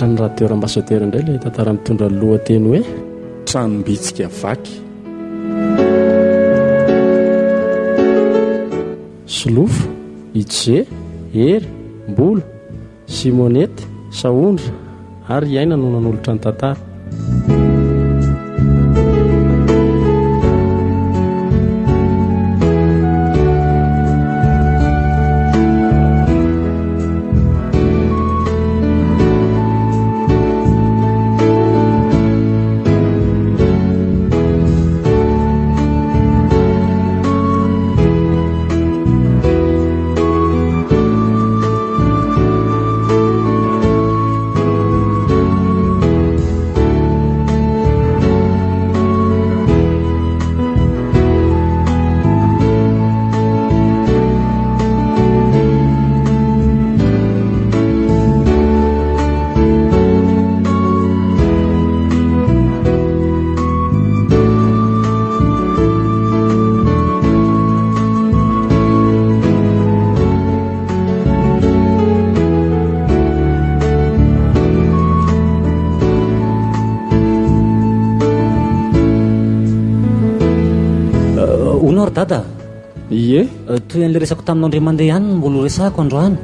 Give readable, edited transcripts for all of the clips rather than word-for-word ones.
Atolotra ny Radio Ambassadeur indray ilay tantara mitondra ny lohateny hoe Tranom-bitsika vaky. Solofo, Itze, Hery, Mbola, Simonette, Sahondra ary i Aina no nanolotra ny tantara. Hono ary dada? Ie. Toy an'ilay resako taminao indray mandeha ihany no mbola horesahako androany.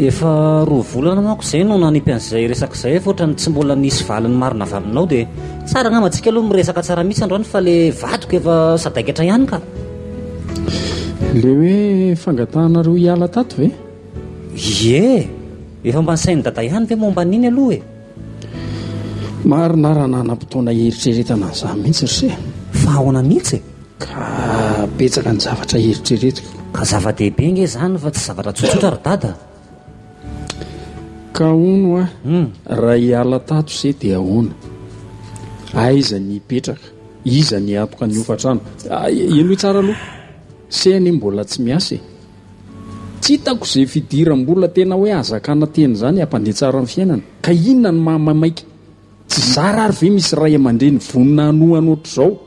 Efa roa volana manko izay no nanipy an'izay resaka izay fa ohatran'ny tsy mbola nisy valiny marina avy aminao dia tsara angamba antsika aloha miresaka tsara mihitsy androany fa le vadiko efa sadaikatra ihany ka. Le hoe fangatahanareo hiala tato ve? Ie! Efa mba nisain'i Dada ihany ve momba an'iny aloha e? Marina raha nanam-potoana hieritreretana an'izany mihitsy ry se. Fa ahoana mihitsy e? Ka betsaka ny zavatra eritreretiko. Ka zava-dehibe ange izany fa tsy zavatra tsotsotra ry Dada. Ka hono hoa, raha hiala tato se dia ahoana? Aiza ny hipetraka? Iza ny hiantoka ny hofantrano? Henoy tsara aloha, se anie mbola tsy miasa e! Tsy hitako izay fidiram-bola tena hoe ahazakana tena izany hampandeha tsara ny fiainana. Ka inona no mahamaimaika? Tsy zara ary ve misy ray aman-dreny vonona hanohana ohatr'izao?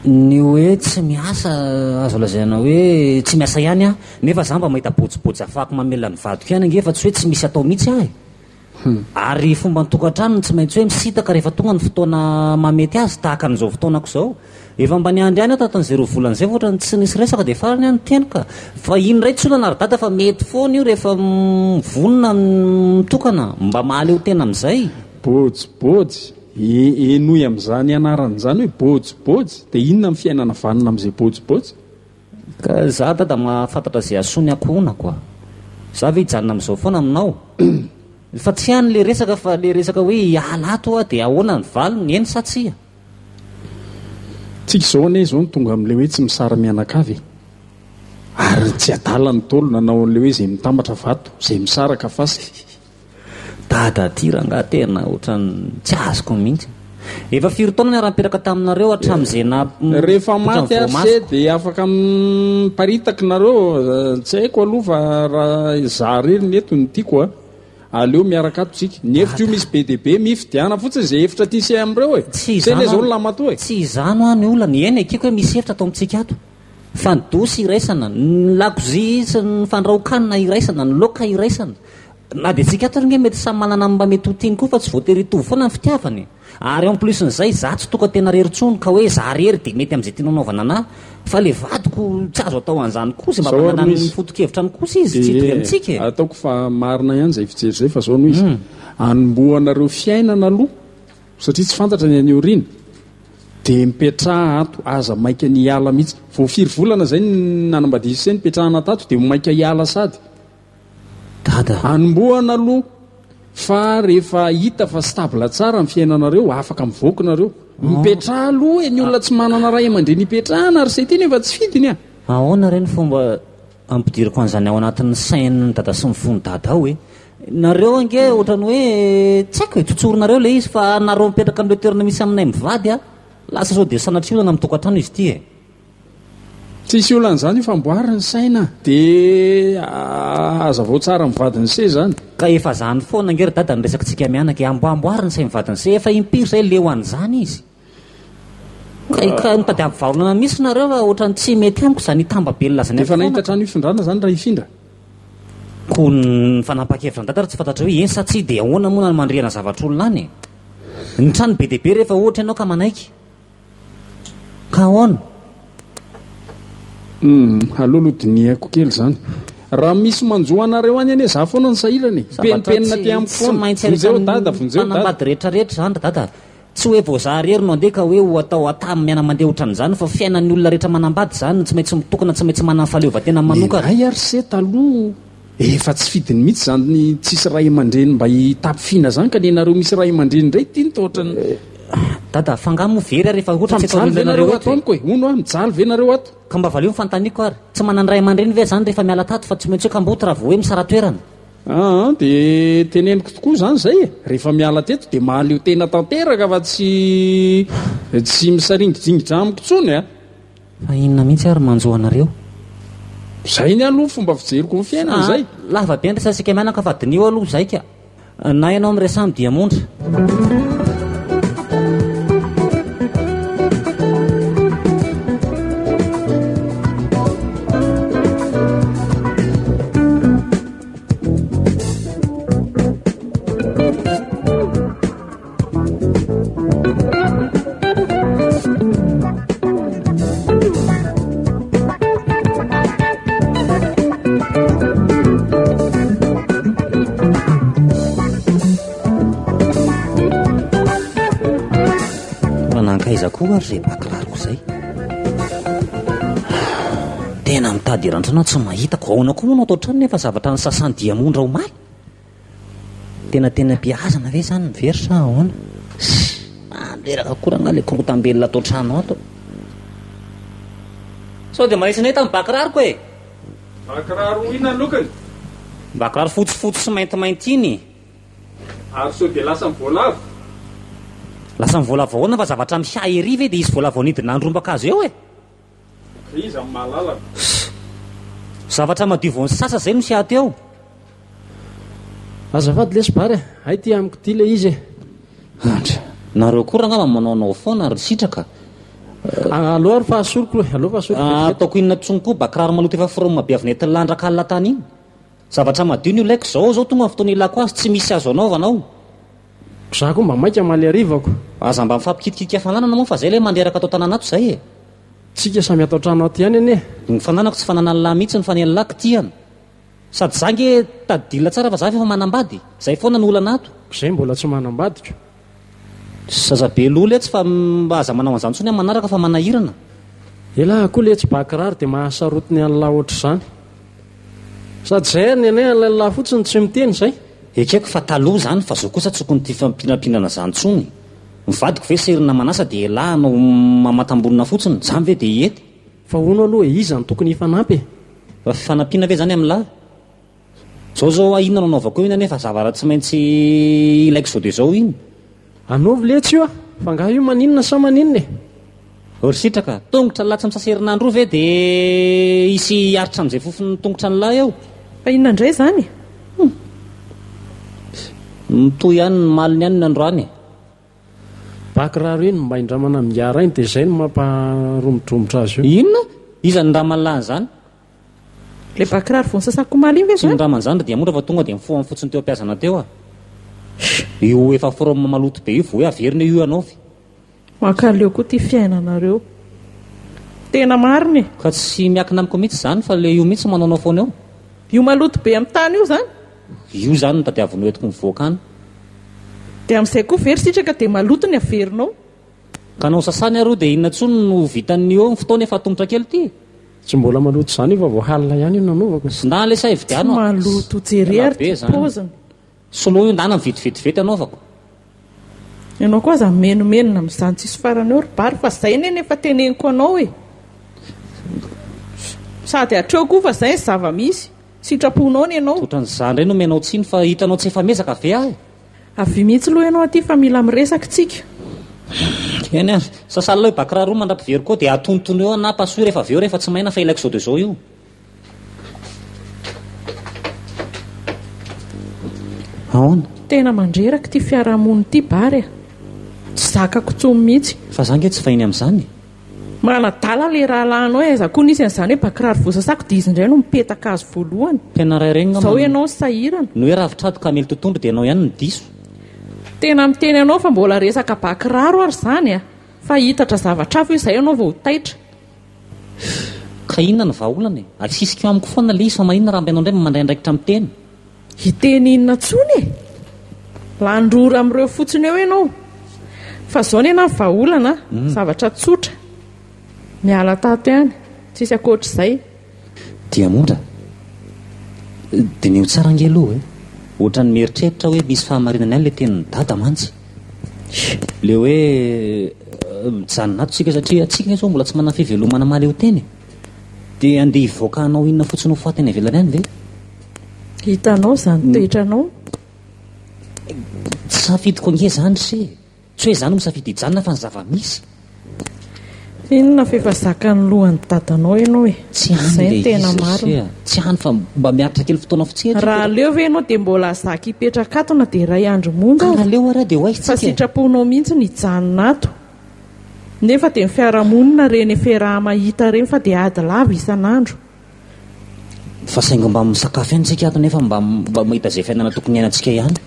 Ny hoe tsy miasa, azo lazaina hoe tsy miasa ihany aho, nefa za mba mahita bôjibôjy ahafahako mamelona ny vadiko ihany ange fa tsy hoe tsy misy atao mihitsy aho e! Ary fomba an-tokantrano no tsy maintsy hoe misintaka rehefa tonga ny fotoana mahamety azy, tahaka an'izao fotoanako izao. Efa mba niandry ihany aho tatin'izay roa volana izay fa ohatran'ny tsy nisy resaka dia farany aho niteny ka. Fa iny indray tsy olana ry dada fa mety foana io rehefa mivonona mitokana, mba mahaleo tena amin'izay. Bôjibôjy, Henoy amin'izany anarana izany hoe bôjibôjy, dia inona ny fiainana vanona amin'izay bôjibôjy? Ka za dada mahafantatra izay hahasoa ny ankohonako a! Za ve hijanona amin'izao foana aminao? Fa tsy any le resaka fa le resaka hoe hiala ato aho dia ahoana ny valiny, eny sa tsia? Tsika izao anie izao no tonga amin'ilay hoe tsy misara mianakavy e! Ary tsy adala ny Ntaolo nanao an'ilay hoe izay mitambatra vato, izay misaraka fasika. Dada aty rangaha tena ohatran'ny tsy azoko mihitsy. Efa firy taona niara-nipetraka taminareo hatramin'izay na Rehefa maty ary se dia afaka miparitaka nareo, tsy haiko aloha fa raha za rery ny eto no tiako a. Aleo miaraka ato tsika. Ny hevitra io misy be dia be, mifidiana fotsiny izay hevitra tia se amin'ireo e. Tsy Se izany anie zao ny lamatoa e. Tsy izany hoa ny olana, eny ekeko hoe misy hevitra ato amintsika ato. Fa ny dosy iraisana, ny lakozia sy ny fandrahoan-kanina iraisana, ny laoka iraisana. Na dia tsika ato ary nge mety samy manana ny mba mety ho tiany koa fa tsy voatery hitovy foana ny fitiavana e! Ary en plus n'izay za tsy tokan-tena rery intsony ka hoe za rery dia mety amin'izay tianao anaovana anah fa le vadiko tsy azo atao an'izany kosa e, mba Zao ary manana no ny izy. foto-kevitra any kosa izy tsy hitovy amintsika e! Ataoko fa marina ihany izay fijery izay fa zao no izy, anombohanareo fiainana aloha satria tsy fantatra ny any aoriana dia mipetraha ato, aza maika ny hiala mihitsy, vao firy volana izay ny nanambadian'i se nipetrahana tato dia ho maika hiala sady. Dada. Anombohana aloha fa rehefa hita fa stable tsara ny fiainanareo afaka mivoaka nareo. Mipetraha aloha e, ny olona tsy manana ray aman-dreny hipetrahana ry se ty nefa tsy fidiny a. Ahoana re ny fomba ampidiriko an'izany ao anatin'ny sain'ny dada sy ny fon'i dada ao e? Nareo ange ohatran'ny hoe tsy haiko e, tsotsorinareo ilay izy fa nareo mipetraka amin'ilay toerana misy aminay mivady a, lasa sao dia sanatria olana amin'ny tokantrano izy ity e. Tsisy olana zany io fa amboary ny saina de hazavao tsara amin'ny vadin'i se zany. Ka efa zany foana ange ry dada ny resakitsika mianaka e, amboamboary ny sain'ny vadin'i se, efa impiry zay leo an'izany izy. Ka ka mitadiava vahaolana mihitsy nareo fa ohatran'ny tsy mety amiko zany hitamba-belona zany Efa foana nahita ka. trano hifindrana zany raha hifindra? Koa ny fanapahan-kevitra an'i Dada ary tsy fantatra hoe eny sa tsia dia ahoana moa no mandrihana zavatr'olona any e? Ny trano be dia be rehefa ohatra ianao ka manaiky. Ka ahoana? Humm, aleo aloha dinihako kely izany. Raha misy manjo anareo any anie za foana no sahirana e. Penipenina aty amiko foana. Vonjeo dada, vonjeo dada. Mpanambady rehetra rehetra izany ry dada. Tsy hoe vao za irery no andeha ka hoe ho atao atamy miana-mandeha ohatran'izany fa fiainan'ny olona rehetra manambady izany, tsy maintsy mitokana, tsy maintsy manana ny fahaleovantenany manokana. Nenay ary se taloha efa tsy fidiny mihitsy izany tsisy ray aman-dreny mba hitapy fina izany ka nenareo misy ray aman-dreny indray ity no toa ohatran'ny. Dada, fa angaha moa very ary efa ohatra tsy atao Mijaly ve nareo ato amiko e? Hono hoa, mijaly ve nareo ato? Ka mba valio ny fanontaniako ary. Tsy manana ray aman-dreny ve izany rehefa miala tato fa tsy maintsy hoe kamboty raha vao hoe misara-toerana? Aa dia teneniko tokoa izany izay e! Rehefa miala teto dia mahaleo tena tanteraka fa tsy tsy misaringijingitra amiko intsony a! Fa inona mihitsy ary manjo anareo? Izay ny aloha fomba fijeriko ny fiainana izay. Lava be ny resatsika mianaka fa diniho aloha izay ka! Na ianao miresaha amin'ny diamondra. Fa nankaiza koa ary izay bakiraroko izay? Tena mitady eran-trano aho tsy mahita ko. Ahoana koa moa no ato an-trano nefa zavatra nisasan'ny diamondra omaly? Tena teny am-pihazana ve izany ny very sa ahoana? Mandreraka koa rangahy ilay korotam-belona ato an-trano ato. Sao dia mahitsy anay tamin'ny bakiraroko e! Bakiraro inona ny lokony? Bakiraro fotsifotsy sy maintimainty iny. Ary sao dia lasan'ny voalavo? Lasan'ny voalavo ahoana fa zavatra mihahy ery ve dia hisy voalavo hanidina handrombaka azy eo e? Iza no mahalala? Zavatra madio vao nisasa zay no hiato eo. Azafady lesy Bary a! Hay ty amiko ty le izy e! Andry, nareo koa rangah mba manaonao foana ry sitraka. Aleo ary fa asoriko e! Aleo fa asoriko vetivety. Ataoko inona tsony koa ba kiraro maloto efa from be avy nentin'i landrak'alina tany iny. Zavatra madio no ilaiko, zao zao tonga ny fotoana ilako azy, tsy misy azo anaovana ao. Za koa mba maika hamaly harivako. Aza mba mifampikitikitika fananana moa fa zay ilay mandreraka ato an-tanàna ato zay e! Tsika samy ato an-trano ato ihany anie. Ny fananako tsy fananan'lah mihitsy fa ny an'lah kitihana. Sady za nge tadidilina tsara fa za efa manambady. Zay foana no olana ato. Zay mbola tsy manambady ko. Zaza be loha letsy fa mba aza manao an'izany intsony amin'ny manaraka fa manahirana. Elah koa letsy ba kiraro dia mahasarotiny an'lah ohatr'izany. Sady zay ary ny anay an'lah fotsiny tsy miteny zay. Ekeko fa taloha zany fa zao kosa tsy tokony tia fampinampinana zany tsony. Ny vadiko ve serina manasa dia elah hanao mamantam-bonona fotsiny, zany ve dia hety? Fa hono aloha e, iza no tokony hifanampy e? Fa fifanampiana ve zany amin'lah? Zao zao hoa inona no anaovako eo iny anefa zavara tsy maintsy ilaiko zao dia zao iny. Anaovy letsy io a! Fa nga io maninona sa maninona e? Ry sitraka, tongotra lahy tsy misasa herinandro io ve dia hisy hiaritra amin'izay fofon'ny tongotra an'lah eo? Fa inona indray izany e? Hum. Mitohy ihany ny maliny ihany ny androany e. Ba kiraro iny mba indramana amin'ingahy rainy dia izay no mamparomodromotra azy io. Inona? Iza no nindraman'lah an'izany? Ilay ba kiraro vao nisasako omaly iny ve Tsy izany? nindramana izany ry diamondra fa tonga dia nifoha fotsiny teo am-pihazana teo aho. Io efa from maloto be io vao hoe averina io anaovy. Mankaleo koa ity fiainanareo. Tena marina e. Ka tsy miakina amiko mihitsy izany fa le io mihitsy manaonao foana eo. Io maloto be amin'ny tany io izany? Io izany no tadiaviny ho entiko mivoaka any. Dia amin'izay koa ve ry sitraka dia maloto ny averinao? Ka nao sasany ary io dia inona intsony no ho vitan'ny eo ny fotoana efa atomotra kely ity e? Tsy mbola maloto izany io fa vao halina ihany io nanaovako e. Ndana lesy a hividiano Tsy a. maloto jere ary Be ity izany. paoziny. Soloy io ndana mividy vetivety anaovako. Ianao koa aza mimenomenona amin'izany tsisy farany eo ry Bary fa zay neny efa teneniko anao e! Sady hatreo koa fa zay ny zava-misy. Sitraponao ny anao. Ohatran'izaho indray no omenao tsiny fa hitanao tsy efa miezaka ve aho e? Avia mihitsy aloha ianao aty fa mila miresaka tsika. Eny ary. Sasalo ilay bakiraro mandra-piveriko eo dia atontono eo na pasoy rehefa avy eo rehefa tsy maina fa ilaiko izao dia izao io. Ahoana? Tena mandreraka ity fiarahamonina ity Bary a! Tsy zakako intsony mihitsy. Fa za nge tsy vahiny amin'izany e! Manadala le rahalahinao e, aiza koa nisy an'izany hoe bakiraro voasasako dia izy indray no mipetaka azy voalohany. Tena ray regny Zao ianao no sahirana. Ny hoe ravitrado kamely totohondry dia ianao ihany no diso. Tena miteny anao fa mbola resaka bakiraro ary izany a! Fa hitatra zavatra hafa io izay ianao vao ho taitra. Ka inona no vahaolana e? Asisiko amiko foana le izy fa maninona raha mba ianao indray no mandray andraikitra miteny? Hiteny inona intsony e? Lany rora amin'ireo fotsiny eo ianao. Fa izao ny anah ny vahaolana a, zavatra tsotra. Miala tato ihany, tsisy ankoatr'izay. Diamondra, diniho tsara ange aloha e! Ohatran'ny mieritreritra hoe misy fahamarinany ihany ilay tenin'i Dada mantsy. Ilay hoe mijanona ato isika satria antsika ange izao mbola tsy manana fivelomana mahaleo tena e! Dia handeha hivoaka hanao inona fotsiny ho faty any ivelany any ve? Hitanao izany toetranao? Tsy safidiko ange izany ry se e! Tsy hoe izaho no misafidy hijanona fa ny zava-misy. Inona fa efa zakan'ny lohan'ny dadanao ianao e! Tsy any Izay no ilay tena izy ry marina. se a! Tsy any fa mba miaritra kely fotoana fotsiny eto Raha dia. leo ve ianao dia mbola zaka hipetraka ato na dia iray andro monja Ka aza? raha leo ary aho dia ho aiza Fa tsika e? sitraponao mihitsy ny hijanona ato. Nefa dia ny fiarahamonina ireny efa iaraha-mahita ireny fa dia ady lava isan'andro. Fa saingy mba misakafo ihany tsika ato nefa mba mba mahita izay fiainana tokony hiainantsika ihany.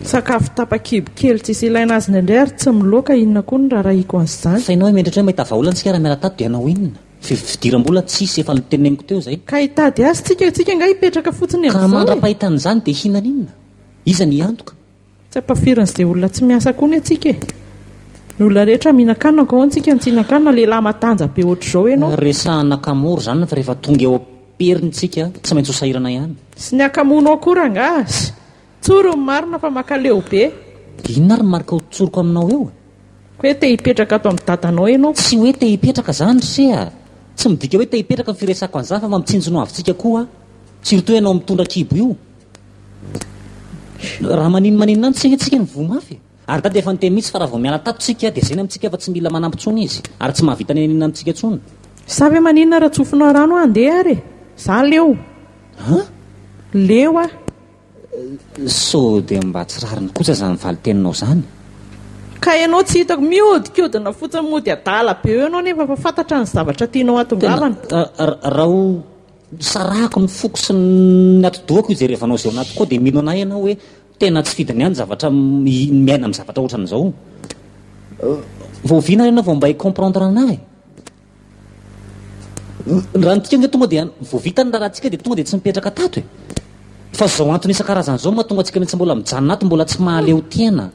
Sakafo tapa-kibo kely tsisy ilaina azy indraindray ary tsy miloaka inona koa no raharahiako an'izany. Fa ianao hoe mieritreritra hoe mahita vahaolana tsika raha miala tato dia hanao inona? Fidiram-bola tsisy efa noteneniko teo izay. Ka hitady azy tsika, tsika angaha hipetraka fotsiny Ka amin'izao e? mandra-pahita an'izany dia hihinana inona? Iza ny hiantoka? Tsy ampafirin'izay olona tsy miasa koa ny antsika e! Ny olona rehetra mihinan-kanina koa ahoana tsika no tsy hihinan-kanina, lehilahy matanja be ohatr'izao ianao. Resahana kamory izany fa rehefa tonga eo am-periny tsika tsy maintsy ho sahirana ihany. Sy ny hakamoanao koa rangaha! Tsory ny marina fa mankaleo be. Inona ary ny marika ho tsoriko aminao eo e? Hoe te hipetraka ato amin'ny dadanao ianao. Tsy hoe te hipetraka izany ry se a! Tsy midika hoe te hipetraka ny firesako an'izany fa mba mitsinjo ny hoavintsika koa aho. Surtout ianao mitondra kibo io. Raha maninona maninona any tsika tsika no voa mafy e. Ary dada efa niteny mihitsy fa raha vao miala tato tsika dia zay ny amintsika fa tsy mila manampy tsony izy ary tsy mahavita n'inona amintsika tsony. Za ve maninona raha tsofinao rano aho andeha ary e! Za leo. An? Leo aho. Sao dia mba tsy rariny kosa izany valin-teninao izany? Ka ianao tsy hitako mihodinkodina fotsiny mody adala be eo ianao nefa efa fantatra ny zavatra tianao hatongavana. Tena raha ho Sarahako ny foko sy ny atidohako hijerevanao izay ao anatiko ao dia mino anah ianao hoe tena tsy fidiny ihany zavatra miaina amin'ny zavatra ohatran'izao. Vao oviana ary ianao vao mba hi-comprendre anah e? Raha ny tika ange tonga dia vao vita ny raharahantsika dia tonga dia tsy mipetraka tato e. Fa izao antony isan-karazany izao no mahatonga antsika mihitsy mbola mijanona ato mbola tsy mahaleo tena.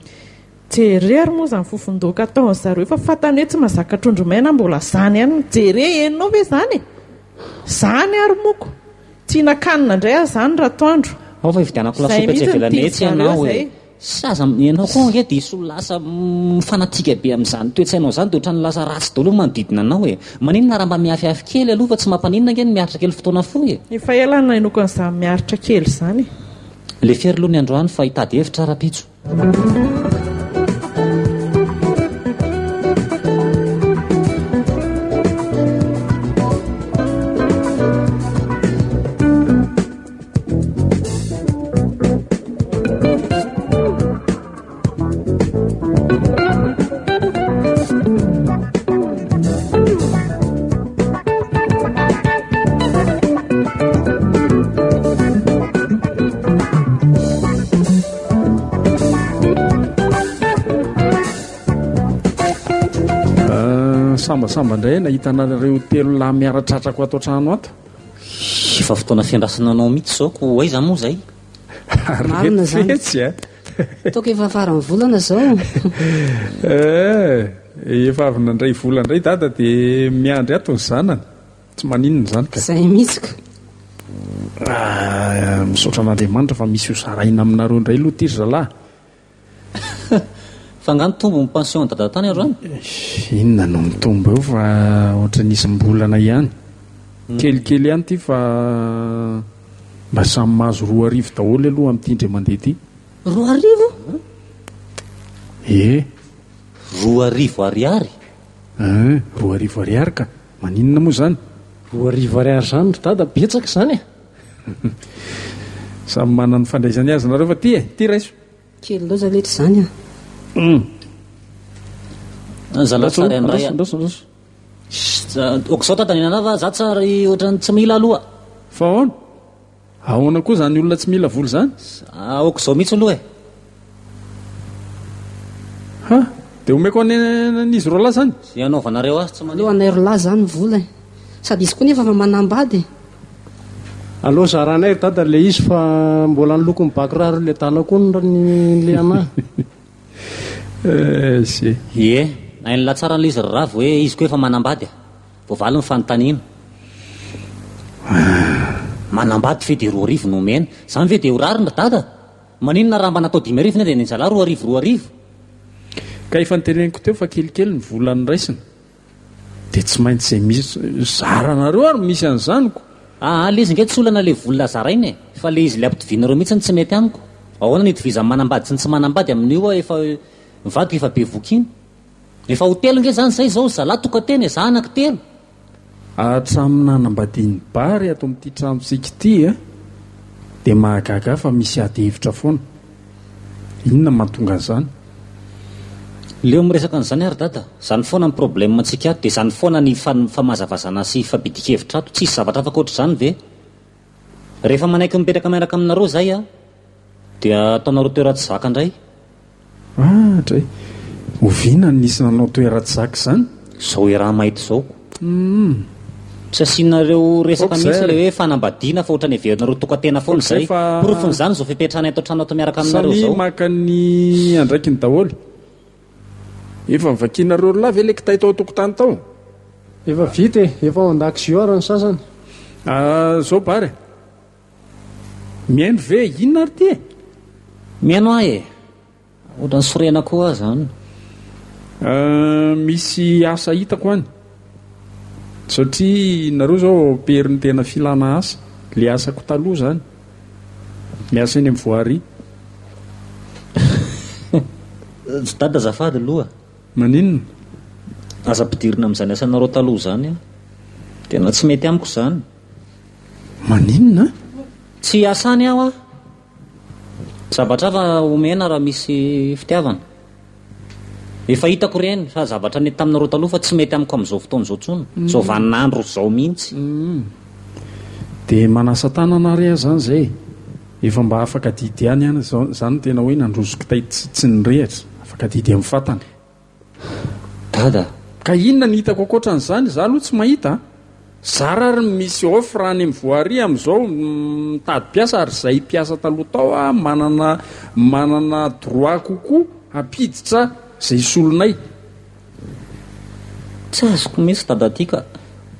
Jere ary moa zany fofon-doaka ataon zareo efa fantany hoe tsy mazaka trondro maina mbola zany ihany no jere henonao ve zany e? Zany ary moko! Tsy hihinan-kanina indray aho zany ratoandro. Ao fa hividianako Zay lasopy etsy mihitsy no ivelany tian etsy zareo ianao e! zay. Saza ianao koa ange diso lasa mifanatika be amin'izany toe-tsainao izany dia ohatran'ny lasa ratsy daholo ny manodidina anao e! Maninona raha mba miafiafy kely aloha fa tsy mampaninona ange ny miaritra kely fotoana fohy e! Efa ela no nahenoako an'izany miaritra kely izany e! Lefero aloha ny androany fa hitady hevitra rahampitso. Sambasamba indray nahita anareo telo lahy miara-tratrako ato an-trano ato. Efa fotoana fiandrasana anao mihitsy izao ko aiza moa izay? Marina izany. Fetsy a. Ataoko efa faran'ny volana izao. Eh, efa avy nandray vola indray dada dia miandry ato ny zanany. Tsy maninona izany ka. Izay mihitsy ka. Ah, misaotra an'Andriamanitra fa misy ho zaraina aminareo indray aloha ity ry zalahy. Fa angaha nitombo ny pension dada tany androany? Inona no mitombo eo fa ohatran'ny isam-bolana ihany. Kelikely ihany ity fa mba samy mahazo 2000 daholo aloha amin'ity indray mandeha ity. 2000? Ee. 2000 ariary? Ee, 2000 ariary ka. Maninona moa izany? 2000 ariary izany ry dada, betsaka izany e! Samy manana ny fandraisany azy nareo fa ty e, ty raiso. Kely loatra letsy izany an. Hum. Zalahy tsara indray a. Andraso, andraso. Aok'izao dada nenanahy fa za tsary ohatran'ny tsy mila aloha. Fa ahoana? Ahoana koa izany olona tsy mila vola izany? Aok'izao mihitsy aloha e. Ha! Dia omeko an'izy roalahy izany? Izay anaovanareo azy tsy manino. Aleo anay roalahy izany ny vola e. Sady izy koa nefa efa manambady e. Aleo zaranay ry dada ilay izy fa mbola ny lokon'ny ba kiraro ledala koa ny le anah. Ezy. Ie, hain'lah tsara an'ilay izy ry Ravo hoe izy koa efa manambady a. Voavaly ny fanontaniana. Manambady ve dia 2000 no omena? Izany ve dia ho rariny ry dada? Maninona raha mba natao 5000 ne dia nenjalahy 2000 2000? Ka efa noteneniko teo fa kelikely ny vola noraisina. Dia tsy maintsy izay misy zaranareo ary misy an'izany ko. Aa le izy nge tsy olana le vola zaraina e, fa le izy le ampitovianareo mihitsy no tsy mety amiko. Ahoana no itovizan'ny manambady sy ny tsy manambady amin'io aho efa ny vadiko efa bevoka iny. Efa ho telo nge zany zay zao, zalahy tokantena e, za anaky telo. Hatramin'ny nanambadian'i Bary ato amin'ity tranontsika ity dia mahagaga ahy fa misy ady hevitra foana. Inona no mahatonga an'izany? Leo miresaka an'izany aho ry dada. Izany foana ny problème ntsika ato, dia izany foana ny famazavazana sy fifampidian-kevitra ato. Tsisy zavatra hafa ankoatr'izany ve? Rehefa manaiky mipetraka miaraka aminareo izay aho, dia ataonareo toeran-tsy zaka indray. Ah dray! Oviana no nisy nanao toeran-tsy zaka izany? Izao iaraha-mahita izao ko. Humm. Tsy asianareo resaka mihitsy ilay hoe fanambadiana fa ohatran'ny heverinareo tokantena foana izay. Porofon'izany izao fipetrahana eto an-trano ato miaraka aminareo izao. Samia maka ny andraikiny daholo. Efa novakianareo roalahy ve ilay kitay tao an-tokotany tao? Efa vita e! Efa ao an-dakozia ary ny sasany. Ah, izao Bary e! Mihaino ve? Inona ary ity e? Mihaino aho e! Ohatran'ny sorena koa aho zany. Misy asa hitako any. Satria nareo zao ao am-perin'ny tena filana asa. Le asako taloha zany. Miasa eny amin'ny voirie. Ry dada azafady aloha. Maninona? Aza ampidirina amin'izany asanareo taloha izany aho. Tena tsy mety amiko izany. Maninona? Tsy hiasa any aho ah. Zavatra hafa omena raha misy fitiavana. Efa hitako ireny fa zavatra nety taminareo taloha fa tsy mety amiko amin'izao fotoana izao intsony. Izao vaninandro izao mihitsy. Dia manasa tanana ary aho izany izay e. Efa mba afaka didy ihany aho izao. Izany no tena hoe nandroso kitay tsy nirehitra. Afaka didy amin'ny fatana. Dada. Ka inona ny hitako ankoatran'izany? Za aloha tsy mahita a! Zara ary ny misy offre any amin'ny voirie amin'izao mitady mpiasa ary zay mpiasa taloha tao a manana manana droit kokoa hampiditra zay solonay. Tsy azoko mihitsy dada ty ka.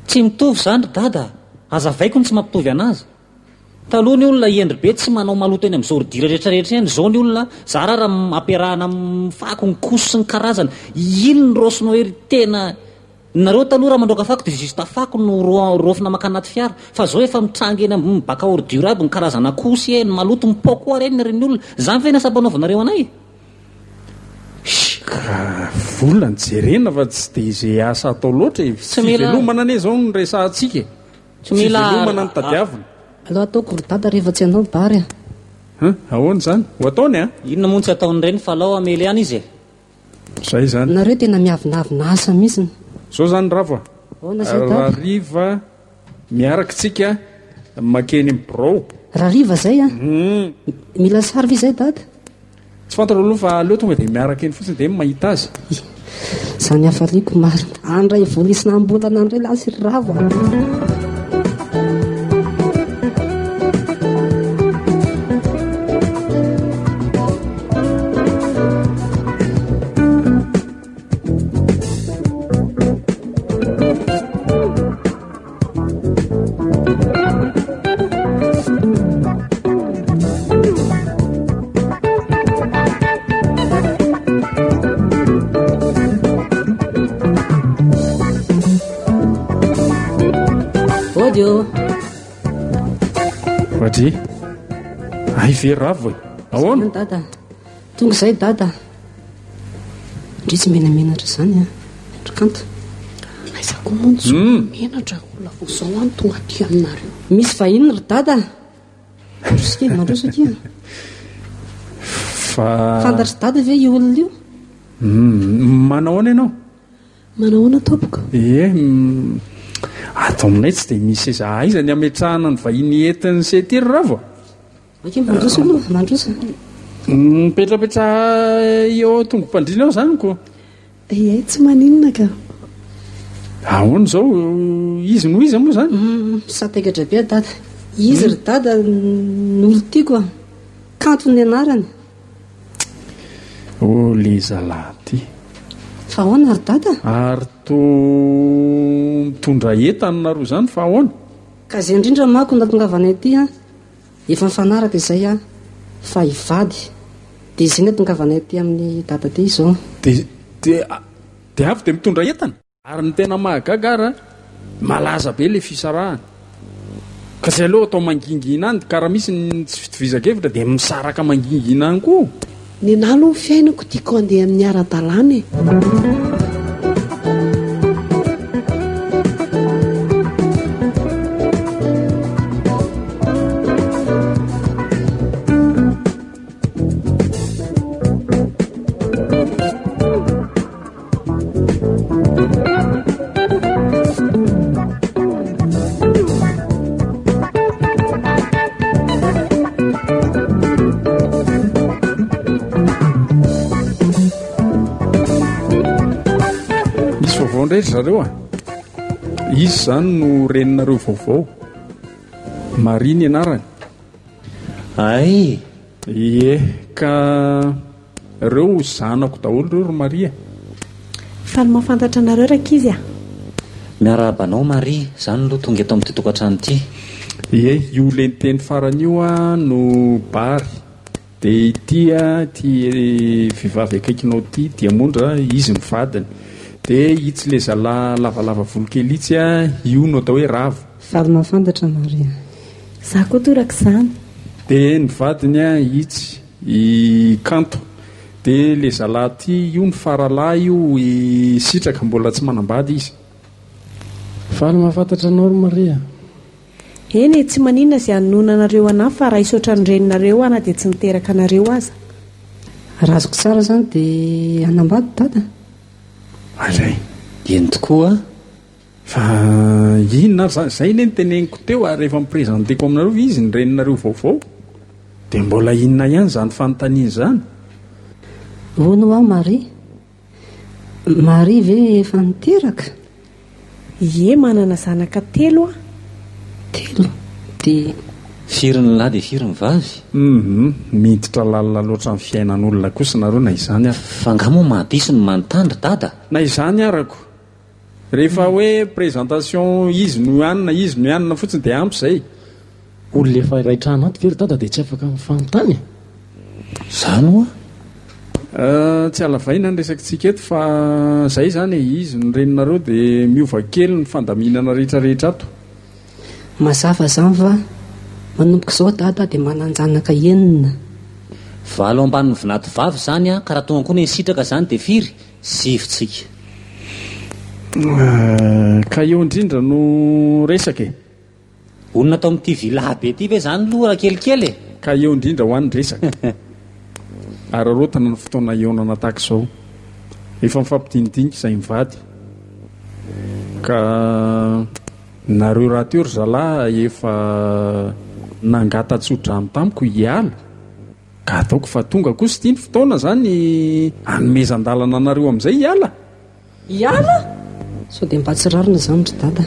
Tsy mitovy izany ry dada a! Azavaiko ny tsy mampitovy anazy. Taloha ny olona hendry be tsy manao maloto eny amin'ny ordure rehetra rehetra eny, izao ny olona zara raha ampiarahana amin'ny fako ny koso sy ny karazany, iny ny raosinao ery tena, nareo taloha raha mandroaka fako dia juste fako no raofina maka anaty fiara, fa zao efa mitranga eny ambony bac à ordure aby ny karazana kosy e, ny maloto mipaoko koa ary eny ry ny olona, zany ve ny asa ampanaovanareo anay? Shh, ka vola no jerena fa tsy dia izay asa atao loatra e, fivelomana anie izao no resahantsika e. Tsy mila Fivelomana no tadiavina. Aleo ataoko ry dada rehefa tsy hanao bary a. Hein, ahoana izany? Ho ataony a? Inona moa no tsy ataon'ireny fa alao hamely ihany izy e. Zay izany. Nareo tena miavonavona asa mihitsiny. Zao izany Ravo a. Ahoana izay dada? Rahariva miaraka tsika makeny amin'ny birao. Rahariva zay a? Mila sary ve izay dada? Tsy fantatro aloha fa aleo tonga dia miaraka eny fotsiny dia mahita azy. Izany hafaliako marina. Andray vola isan'ambolana andray lasy ry Ravo a. Ody ô. Vadry. Ay ve ravo e. Ahoana? Dada. Tonga izay dada. Ndry tsy menamenatra izany an. Ry kanto. Aiza koa moa no tsy menatra olona vao izao aho no tonga aty aminareo. Misy vahiny ry dada. Mandroso kely, mandroso akia. Fa Fantatr'i dada ve io olona io? Manao ahoana ianao? Manahoana tompoko? Ie, ato aminay tsy dia misy seza aiza ny hametrahana ny vahiny entin'ny se ity ry Ravo a! Ok, mandroso aloha, mandroso. Mipetrapetraha eo an-tongo-pandriana eo izany ko. Ie, tsy maninona ka. Ahoana izao? Izy no iza moa izany? Sadaikatra be dada. Izy ry dada no olon-tiako a. Kanto ny anarany. Oh le zalahy ty. Fa ahoana ry dada? Ary toa mitondra entana nareo izany fa ahoana? Ka izay indrindra manko no nahatongavanay aty an. Efa nifanaraka izay an, fa hivady. Dia izay no nahatongavanay aty amin'i dada aty izao. Dia dia dia avy dia mitondra entana? Ary ny tena mahagaga ara, malaza be ilay fisarahana. Ka tsy aleo atao mangingina any, ka raha misy ny tsy fitovizan-kevitra dia misaraka mangingina any koa. Nenah aloha ny fiainako tiako handeha amin'ny ara-dalàna e. Misy vaovao indray ry zareo a! Izy izany no reninareo vaovao. Maria ny anarany. Hay! Ie, ka Reo zanako daholo reo ry Maria e. Faly mahafantatra anareo rankizy a! Miarahaba anao Maria, za no aloha tonga eto amin'ity tokantrano ity. Ie, io le niteny farany io no Bary, de ity ity vehivavy akaikinao ity Diamondra, izy no vadiny. De itsy le zalahy lavalava volo kely itsy io no atao hoe Ravo. Faly mahafantatra Maria. Za koa torak'izany. De ny vadiny itsy. I Kanto. De le zalahy ty io ny faralahy io i Sitraka mbola tsy manambady izy. Faly mahafantatra anao ry Maria. Eny e, tsy maninona izay hanononanareo anah fa raiso ohatran'ny reninareo aho na dia tsy niteraka anareo aza. Raha azoko tsara izany dia hanambady dada? Alay. Eny tokoa. Fa inona ary zany? Zay anie no teneniko teo ary efa mi-presenter-ko aminareo fa izy ny reninareo vaovao. Dia mbola inona ihany izany fanontaniana izany? Hono ho'aho Maria? Maria ve efa niteraka? Ie, manana zanaka telo aho. Telo? Dia. Firy ny lahy dia firy ny vavy? Hum, miditra lalina loatra amin'ny fiainan'olona kosa nareo na izany ary. Fa angaha moa mahadiso ny manontany ry dada? Na izany arako. Rehefa hoe présentation izy no anona izy no anona fotsiny dia ampy izay. Olona efa iray trano ato ve ry dada dia tsy afaka mifanontany e? Zany hoa? Tsy halavaina ny resakitsika eto fa zay izany e, izy no reninareo dia miova kely ny fandaminana rehetra rehetra ato. Mazava izany fa manomboka izao dada dia manan-janaka enina. Valo ambanin'ny vinato vavy izany an, ka raha tonga koa ny sitraka izany dia firy? Sivy tsika. Ka eo indrindra no resaka e. Honina tao amin'ity villa be ity ve izany aloha rakelikely e? Ka eo indrindra ho any resaka. Araraotina ny fotoana hihaonana tahaka izao. Efa mifampidinidinika izahay mivady. Ka nareo rahateo ry zalahy efa nangata-tsodrano tamiko hiala. Ka ataoko fa tonga kosa ity ny fotoana zany hanomezan-dalana anareo amin'izay hiala. Hiala? Sao dia mba tsy rariny izany ry dada?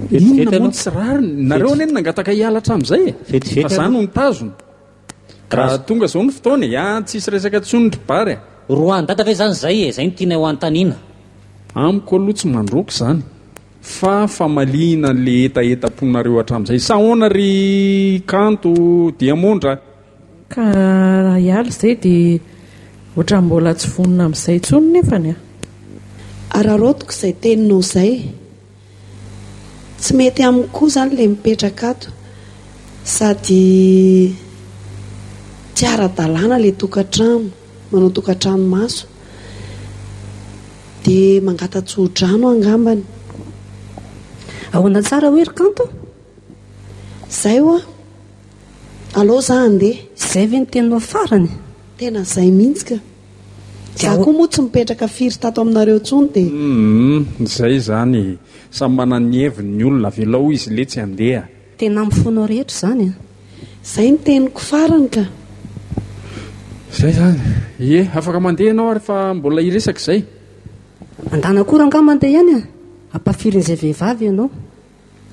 Inona moa ny tsy rariny? Nareo anie no nangataka hiala hatramin'izay e! Vetivety Fa za no nitazona. Ka tonga izao ny fotoana e! Ah, tsisy resaka intsony ry Bary a! Roahin'i dada ve izany izay e? Izay no tianay ho anontaniana. Amiko aloha tsy mandroaka izany fa famaliana an'le hetahetam-ponareo hatramin'izay. Sa ahoana ry Kanto Diamondra? Ka raha hiala izay dia ohatran'ny mbola tsy vonona amin'izay intsony nefany an! Araraotiko izay teninao izay. Tsy mety amiko koa izany ilay mipetraka ato. Sady tsy ara-dalàna ilay tokantrano, manao tokantrano maso. Dia mangata-tsodrano angambany. Ahoana tsara hoe ry Kanto? Izay hoa. Aleo za handeha. Izay ve no teninao farany? Tena izay mihitsy ka. Za koa moa tsy mipetraka firy tato aminareo intsony dia. Humm, izay izany e. Samy manana ny heviny ny olona, avelao izy letsy handeha. Tena amin'ny fonao rehetra izany an! Izay ny teniko farany ka. Izay izany. Ie, afaka mandeha ianao ary fa mbola hiresaka izay. Andana koa rangahy mandeha ihany an! Ampafirin'izay vehivavy ianao.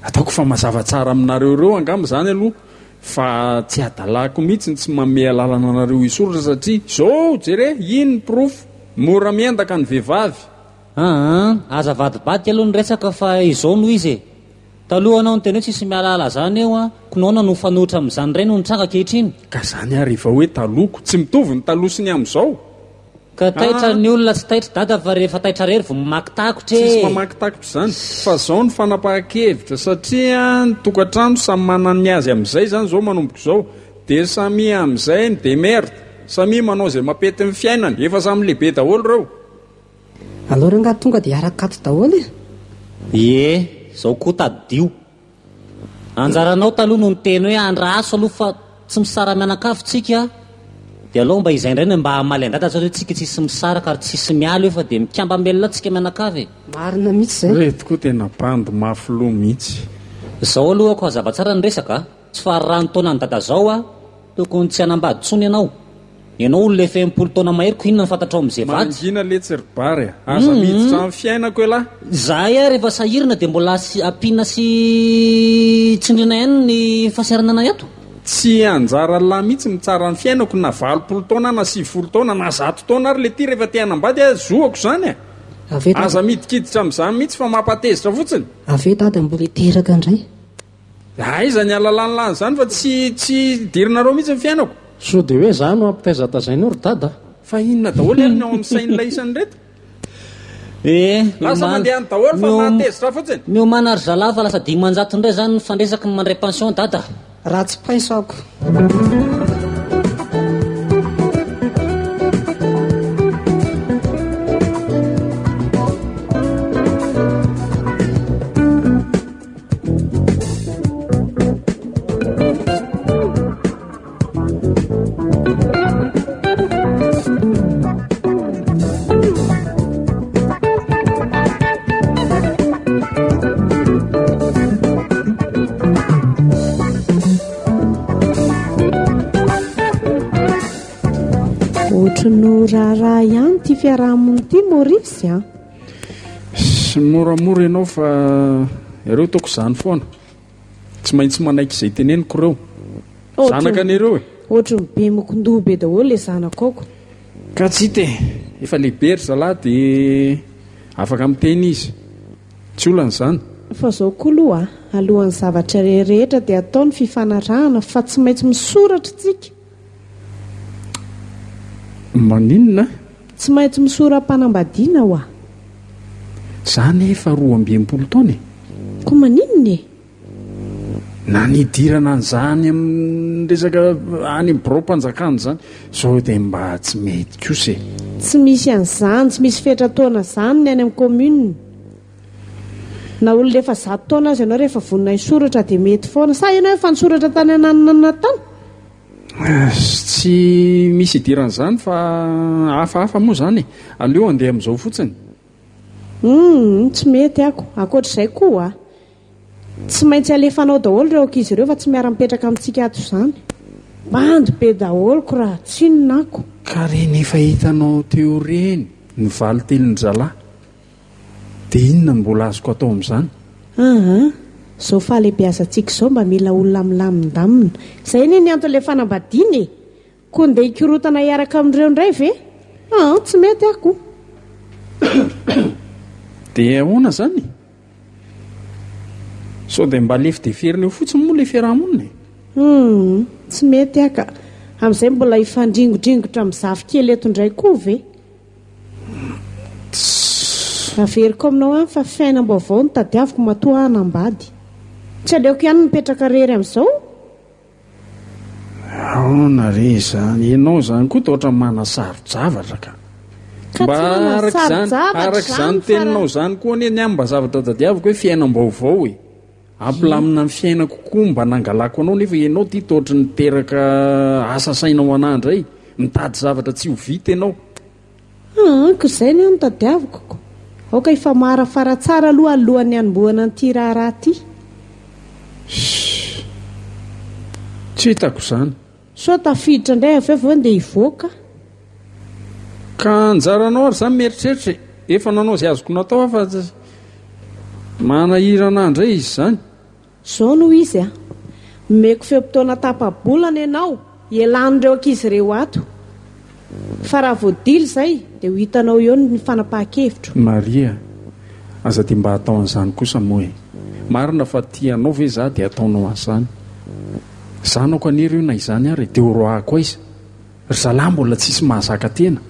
Ataoko fa mazava tsara aminareo ireo angamba izany aloha fa tsy hadalako mihitsy ny tsy manome alalana anareo hisoratra satria izao jere iny ny porofo, mora miendaka ny vehivavy. Aa, aza avadibadika aloha ny resaka fa izao no izy e! Taloha anao niteny hoe tsisy mialala zany eo an, k'naona no mifanohitra amin'izany indray no nitranga ankehitriny? Ka zany ary efa hoe taloha ko, tsy mitovy ny taloha sy ny amin'izao. Ka taitra ny olona tsy taitra dada fa rehefa taitra rery vao mamaky takotra e! Tsisy mamaky takotra izany fa zao ny fanapahan-kevitra satria ny tokantrano samy manana ny azy amin'izay zany zao manomboka izao dia samia amin'izay mi-demerde, samia manao izay mampety ny fiainany, efa samy lehibe daholo ireo. Aleo rangahy tonga dia hiaraka ato daholo e! Ie, zao koa tadidio. Anjaranao taloha no niteny hoe andraso aloha fa tsy misara-mianakavy tsika dia aleo mba izay indray no mba hamaly an-dada zao hoe tsika tsisy misaraka ary tsisy miala eo fa dia mikambam-belona tsika mianakavy e! Marina mihitsy izay. Reto koa tena bandy mafy loha mihitsy. Zao aloha ako hazava tsara ny resaka a! Tsy fararano taonan'i dada zao a! Tokony tsy hanambady tsony ianao. Ianao olona efa 60 taona mahery ko inona no fantatrao amin'izay vady? Mangina letsy ry Bary a! Aza miditra amin'ny fiainako elah! Zahay ary efa sahirana dia mbola ampiana sy tsindriana ihany ny fahasahiranana eto. Tsy anjara lah mihitsy mitsara ny fiainako na 80 taona na 90 taona na 100 taona ary le ty rehefa te hanambady ah zoako zany a! Avy eo Aza midikiditra amin'izany mihitsy fa mampatezitra fotsiny. Avy eo dada mbola hiteraka indray. Aiza ny halalan'lany izany fa tsy tsy idirinareo mihitsy ny fiainako. Sao dia hoe za no ampitaizatazainao ry dada a? Fa inona daholo ary ny ao amin'ny sain'ilay isan'ireto? Eh, Lasa miomàna. mandeha any daholo fa Miom- mahatezitra fotsiny. Miomàna ry zalahy fa lasa 500 indray izany ny fandresako ny mandray pension dada. Ratsy paiso ako. Ohatry ny ho raharaha ihany ity fiaraha-monina ity Maurice a. Sy moramora ianao fa ireo ataoko izany foana. Tsy maintsy manaiky izay teneniko ireo. Zanaka anie ireo e. Ohatry ny be mokondoha be daholo ilay zanako aoko. Ka tsy hita e. Efa lehibe ry zalahy dia afaka miteny izy. Tsy olana izany. Fa izao koa aloha a, alohan'ny zavatra rehetra dia atao ny fifanarahana fa tsy maintsy misoratra tsika. Maninona? Tsy maintsy misora-panambadiana hoa. Za anie efa 62 taona e. Koa maninona e? Na nidirana an'izany amin'ny resaka any amin'ny biraom-panjakana izany, zao dia mba tsy mety kosa e. Tsy misy an'izany, tsy misy fetran-taona izany ny any amin'ny commune. Na olona efa 100 taona aza ianao rehefa vonona hisoratra dia mety foana. Sa ianao efa nisoratra tany ananana tany? Tsy misy idiran'izany fa hafahafa moa izany e. Aleo handeha amin'izao fotsiny. Humm, tsy mety ako. Ankoatr'izay koa, tsy maintsy alefanao daholo ireo ankizy ireo fa tsy miara-mipetraka amintsika ato izany. Bandy be daholo ko raha tsinona ako. Ka reny efa hitanao teo ireny ny valin-tenin-dRzalahy. Dia inona no mbola azoko atao amin'izany? Aa, izao fahalehibeazantsika izao mba mila olona milamindamina. Izay anie ny anton'ilay fanambadiana e! Koa ndeha hikorontana hiaraka amin'ireo indray ve? Aa, tsy mety aho ko! Dia ahoana izany? Sao dia mba lefideferina eo fotsiny moa ilay fiaraha-monina e? Humm, tsy mety aho ka! Amin'izay mbola hifandringodringotra amin'ny zafikely eto indray koa ve? Averiko aminao ihany fa fiainam-baovao no tadiaviko matoa aho hanambady. Tsy aleoko ihany mipetraka irery amin'izao? Ahoana re izany? Ianao izany koa toa ohatran'ny manasaro-javatra ka. Ka Mba tsy araka izany, manasaro-javatra araka izany izany fa teninao raha. izany koa anie ny ahy mba zavatra tadiaviko hoe fiainam-baovao e. Hampilamina ny fiainako koa mba nangalako anao nefa ianao ity toa ohatry ny niteraka asa saina ho anah indray. Mitady zavatra tsy ho vita ianao. Aa, ko izay ny ahy no tadiaviko ko. Aoka hifamarafara tsara aloha alohan'ny hanombohana an'ity raharaha ity. Shh. Tsy hitako izany. Sao tafiditra indray avy eo vao ndeha hivoaka. Ka anjaranao ary izany mieritreritra e. Efa nanao izay azoko natao aho fa manahirana ahy indray izy izany. Izao no izy a. Omeko fe-potoana tapa-bolana ianao hialan'ireo ankizy ireo ato. Fa raha voadila izay dia ho hitanao eo ny fanapahan-kevitro. Maria, aza dia mba atao an'izany kosa moa e. Marina fa tia anao ve za dia ataonao an'izany? Zanako anie ireo na izany ary e, dia horoahako aiza? Ry zalahy mbola tsisy mahazaka tena.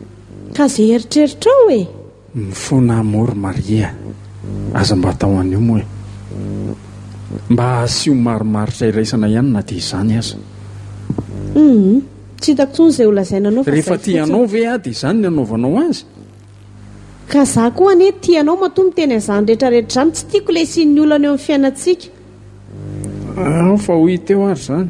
Ka ze eritreritrao e! Mifona amour Maria a! Aza mba atao an'io moa e! Mba asio marimaritra iraisana ihany na dia izany aza. Humm! Tsy hitako intsony izay ho lazaina anao fa Rehefa izay tia fotsiny. anao ve aho dia izany ny anaovanao azy? Ka za koa anie tia anao matoa miteny an'izany rehetra rehetra izany, tsy tiako ilay hisian'ny olana eo amin'ny fiainantsika. Ao fa ho hita eo ary izany.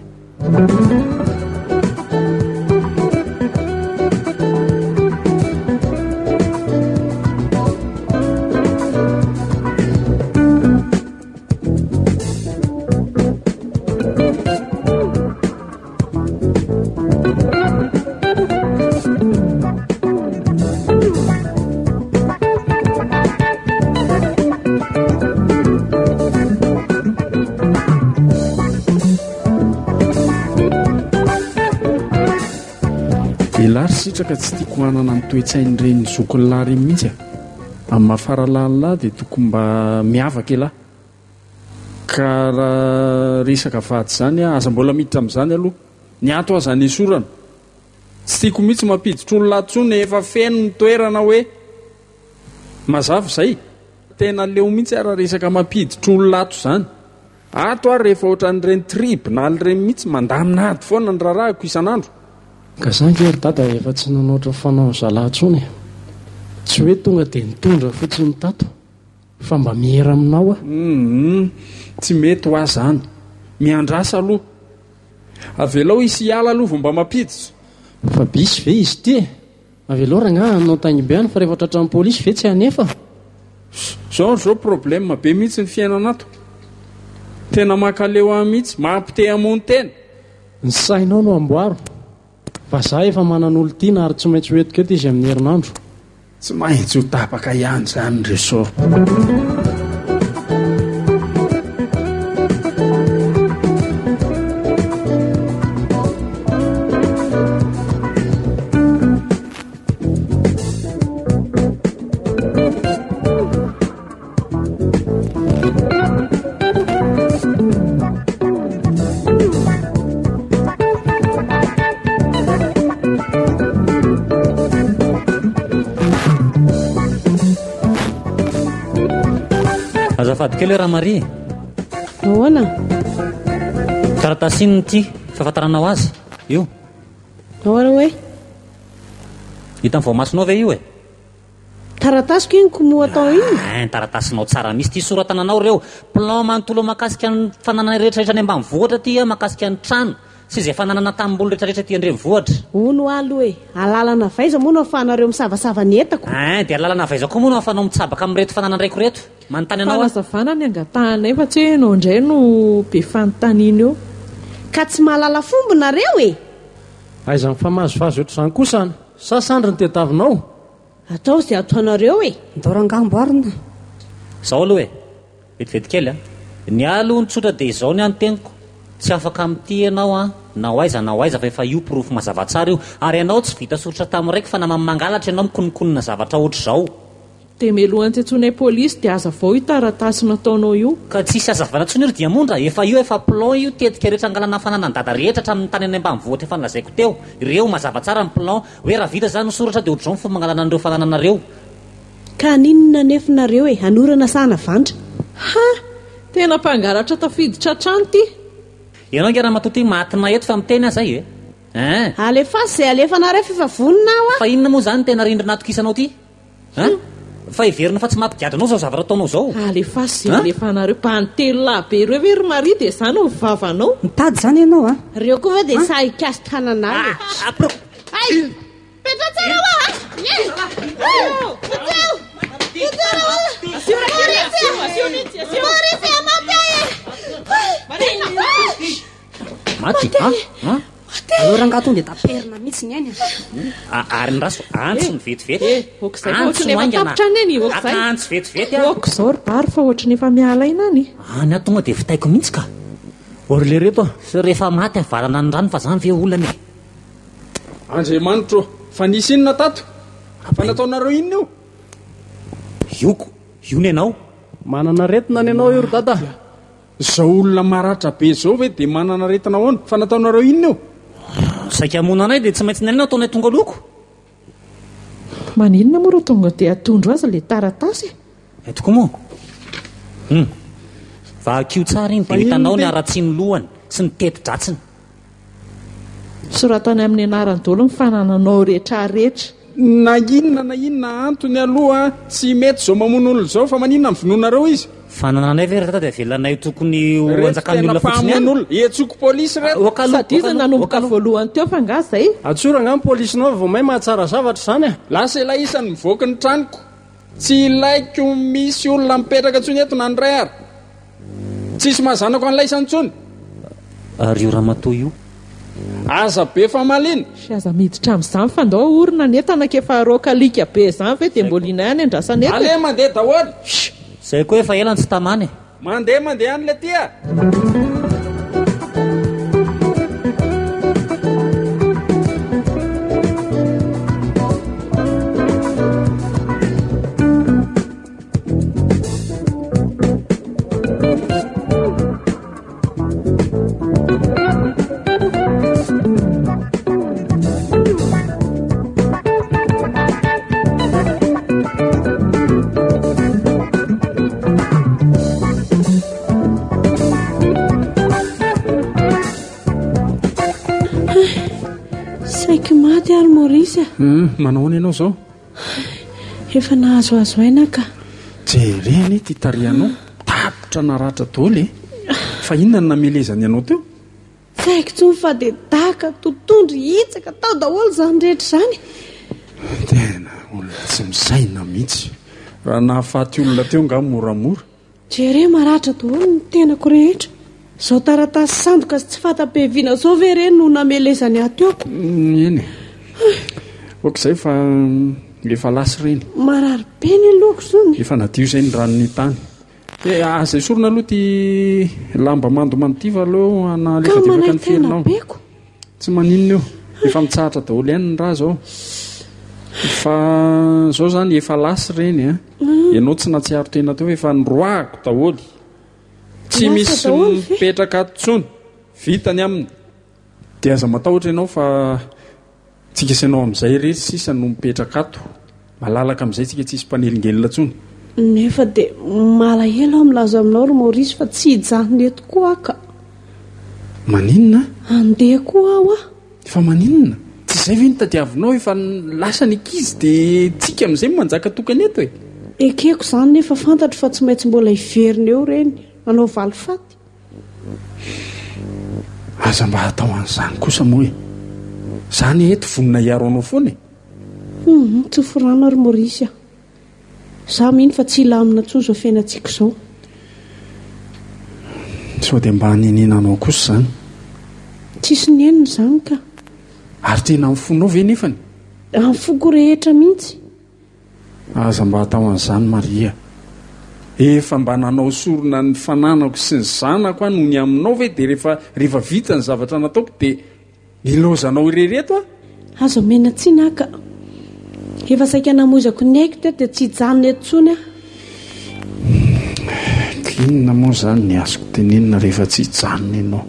Elah ry sitraka tsy tiako hanana ny toe-tsain'ireny zokin'lah ireny mihitsy a! Amin'ny maha faralahin'lah dia tokony mba miavaka elah. Ka raha resaka vady izany aza mbola miditra amin'izany aloha. Ny ato aza anesorana. Tsy tiako mihitsy mampiditra olona ato intsony efa feno ny toerana hoe. Mazava izay. Tena leo mihitsy aho raha resaka mampiditra olona ato izany. Ato aho rehefa ohatran'ireny tribunal ireny mihitsy mandamina ady foana ny raharahako isan'andro. Ka za nge ry dada efa tsy nanaotra fanaon'ny zalahy intsony e. Tsy hoe tonga dia nitondra fotsiny tato. Fa mba miera aminao aho. Humm, tsy mety hoa zany. Miandrasa aloha. Avelao hisy hiala aloha vao mba mampiditra. Fa bisy ve izy ity e? Avelao rangaha hanao taingim-be any fa rehefa tratran'ny polisy ve tsy hanefa? Zao ry zao problème be mihitsy ny fiainana ato. Tena mankaleo ahy mihitsy, mampite hamono tena. Ny sainao no amboaro. Fa za efa manan'olon-tiana ary tsy maintsy ho entiko eto izy amin'ny herinandro. Tsy maintsy ho tapaka ihany izany ny ressort. Azafady kely Ramaria. Ahoana? Taratasy inona ity fahafantaranao azy? Io. Ahoana hoe? Hitan'ny voamasonao ve io e? Taratasiko iny ko moa atao inona? Ein, taratasinao tsara misy ity soratananao ireo. Plan manontolo mahakasika ny fananana rehetra rehetra any ambanivohitra aty an, mahakasika ny trano sy izay fananana tanimboly rehetra rehetra aty an-drenivohitra. Hono alo e, alalana avy aiza moa no afahanareo misavasava ny entako? Ein, dia alalana avy aiza koa moa no ahafanao mitsabaka amin'ireto fananan-draiko ireto? Manontany anao aho. Fanazavana ny angatahanay fa tsy hoe ianao indray no be fanontaniana eo. Ka tsy mahalala fomba nareo e! Aiza mifamazivazy ohatr'izany kosa an! Sa sandry no tediavinao? Atao izay ataonareo e! Ndao rangahy amboarina. Zao aloha e! Vetivety kely a! Ny ahy aloha ny tsotra dia izao ny ahy ny teniko, tsy afaka mitia ianao an, na ho aiza na ho aiza fa efa io porofo mazava tsara io, ary ianao tsy vita soritra tamin'ny raiko fa naman'ny mangalatra ianao mikononkonona zavatra ohatr'izao. Dia melohan'ny tsy antsoinay polisy dia hazavao io taratasy nataonao io. Ka tsisy hazavana tsony io ry diamondra, efa io efa plan io tetika rehetra angalana fananan dada rehetra hatramin'ny tany any ambanivohitra efa nolazaiko teo, ireo mazava tsara ny plan, hoe raha vita zany ny soratra dia ohatr'izao ny fomba angalana an'ireo fanananareo. Ka haninona anefa nareo e, hanorana sa hanavandra? Ha! Tena mpangalatra tafiditra hatrany ity. Ianao ange ramatoa ity matina eto fa miteny aza e! Hein! Alefaso izay alefanareo f'efa vonona aho a! Fa inona moa izany tena rindrina atokisanao ity? Hein? Fa heverina fa tsy mampigadra anao izao zavatra ataonao izao? Alefaso izay alefanareo. Bandy telolahy be ireo ve ry Maria dia izany no vavanao? Mitady izany ianao a! Ireo koa ve dia sahy hikasi-tanana ahy e? Hay! Mipetraha tsara hoa a! Ie! Vonjeo! Vonjeo ra olona! Asio ra kely, Maurice! asio, asio mihitsy, asio. Maurice, maty aho e! Marina! Maty? Maty Ah, ah. Aleo rangahy tonga dia taperina mihitsy ny ainy a. Ary ny raso, antso ny vetivety. Eh, ok izay fa Antso ohatry ny efa haingana. tapitra any eny, ok izay. Aka antso vetivety aho. Ok izao ry Bary fa ohatry ny efa miala aina any. Any aho tonga dia vitaiko mihitsy ka. Ory lereto a. Sy rehefa maty avarana ny rano fa zany ve olana e. Andriamanitro ô, fa nisy inona tato? Fa nataonareo inona io? Ioko, io ny anao. Manana aretina ny anao io ry dada. Zao olona maratra be zao ve dia manana aretina ahoana? Fa nataonareo inona io? Saika hamono anay dia tsy maintsy ny anay no ataonay tonga loko. Maninona moa raha tonga dia atondro azy ilay taratasy e? Hay tokoa moa. Hum. Vakio tsara iny dia ho hitanao ny haratsian'ny lohany sy ny teti-dratsiny. Soratany amin'ny anarany daholo ny fanananao retraretra. Na inona na inona antony aloha tsy mety izao mamono olona izao fa maninona no vonoinareo izy? Fanananay ve ry dada dia avelanay tokony ho Reto anjakan'ny tena olona fotsiny ihany? mpamono olona. Hetsoko polisy reto. Oka aloha, Sady izy oka aloha, nanomboka oka aloha. voalohany teo fa nga zay? Atsora angamba polisinao vao may mahatsara zavatra izany a. Lasa ilay isany mivoaka ny tranoko. Tsy ilaiko misy olona mipetraka intsony eto na ny iray ary. Tsisy maha zanako an'ilay isany intsony. Ary io ramatoa io? Aza be famaliana. Sy aza miditra amin'izany fa ndao ahorina ny entana k'efa roaka alika be izany ve dia mbola ina ihany andrasana eto e. Aleo mandeha daholo. Zay koa efa ela no tsy tamana e. Mandeha mandeha any le ty a. Saiky maty ary Maurice a. Hum, manao ahoana ianao izao? Efa nahazoazo aina ka. Jere anie ity tarehinao, tapitra naratra daholo e. Fa inona no namelezany anao teo? Tsy haiko intsony fa dia daka, totondry, hitsaka, tao daholo izany rehetra izany. Tena olona tsy misaina mihitsy. Raha nahafaty olona teo angaha moramora. Jereo maratra daholo ny tenako rehetra. Izao taratasy sandoka sy tsy fanta-piaviana izao ve re no namelezany ahy teo? Eny e. Ok izay fa efa lasa ireny. Marary be ny lohako izany. Efa nadio izay ny ranon'ny tany. Eh, aza esorina aloha ity lamba mandomando ity fa aleo hanalefadefaka ny felinao. Tsy maninona io. Efa mitsahatra daholo ihany ny ra izao. Fa izao izany efa lasa ireny a. Ianao tsy nahatsiaro tena teo efa noroahako daholo. Tsy Lasa misy daholo ve? mipetraka ato intsony. Vita ny aminy. Dia aza matahotra ianao fa tsika sy ianao amin'izay irery sisa no mipetraka ato. Malalaka amin'izay tsika tsisy mpanelingelina intsony. Nefa dia malahelo aho milaza aminao ry Maurice fa tsy hijanona eto koa aho ka. Maninona? Handeha koa aho a! Fa maninona? Tsy izay ve no tadiavinao? Efa lasa ny ankizy dia tsika amin'izay no manjaka tokana eto e! Ekeko izany nefa fantatro fa tsy maintsy mbola hiverina eo ireny hanao valifaty. Aza mba atao an'izany kosa moa e! Za anie eto vonona hiaro anao foana e! Hum, tsofy rano ary Maurice a! Za mino fa tsy hilamina intsony izao fiainantsika izao. Sao dia mba hanenenanao kosa izany? Tsisy nenina izany ka. Ary tena amin'ny fonao ve nefany? Amin'ny foko rehetra mihitsy. Aza mba atao an'izany Maria. Efa mba nanao sorona ny fananako sy ny zanako aho noho ny aminao ve dia rehefa rehefa vita ny zavatra nataoko dia Nilaozanao irery eto aho. Aza omena tsiny aho ka. Efa saika namoizako ny aiko teto dia tsy hijanona eto intsony aho. Inona moa izany ny azoko tenenina rehefa tsy hijanona ianao?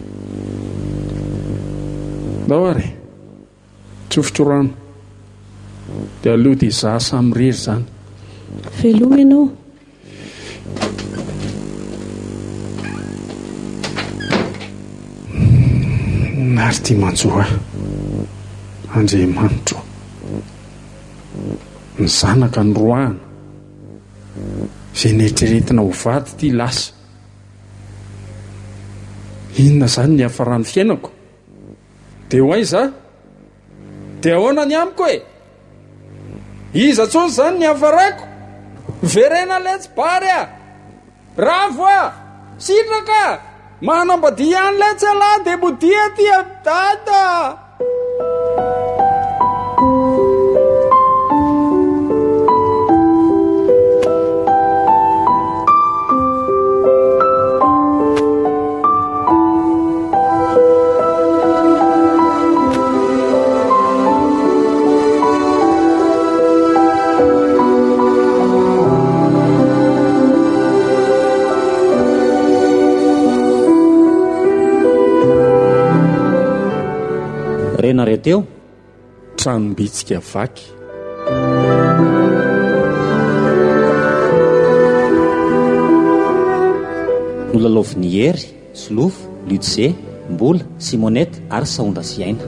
Ndao ary e. Tsofiko rano. Dia aleo dia izaho samirery izany. Veloma ianao. Ary ity manjo ahy, Andriamanitro, ny zanaka noroahana, izay neritreretina ho vady ity lasa. Inona izany ny hiafaran'ny fiainako? Dia ho aiza aho? Dia ahoana ny amiko e? Iza tsony zany ny hafarako? Miverena letsy Bary a! Ravo a! Sitraka a! Manambadia ihany letsy ialahy dia modia aty amin'i Dada! Renareo teo? Tranom-bitsika vaky. Nolalaovin'i Hery, Solofo, Lutze, Mbola, Simonette ary Sahondra sy Aina.